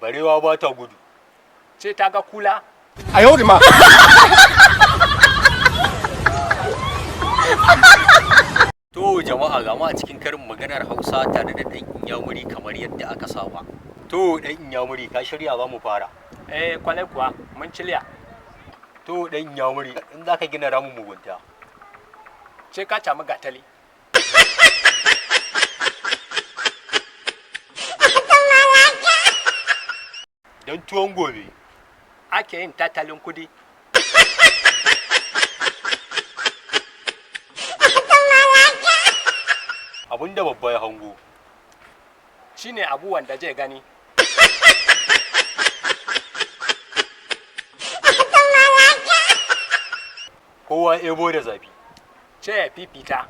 Barewa ba ta gudu. Ce ta ga kula. 哎呦我的妈！ To jama'a, ga mu a cikin karin maganar Hausa tare da ɗan Inyamuri kamar yadda aka saba. To ɗan Inyamuri, ka shirya? Za mu fara. Eh, kwalai kuwa mun cilya. To ɗan Inyamuri, in za ka gina ramin mugunta. Ce ka cami gatali. Don tuwon gobe. Ake yin tattalin kudi. Abinda babba ya hango. Shine abu wanda zai gani. Kowa ebo da zafi. Ce ya fifita.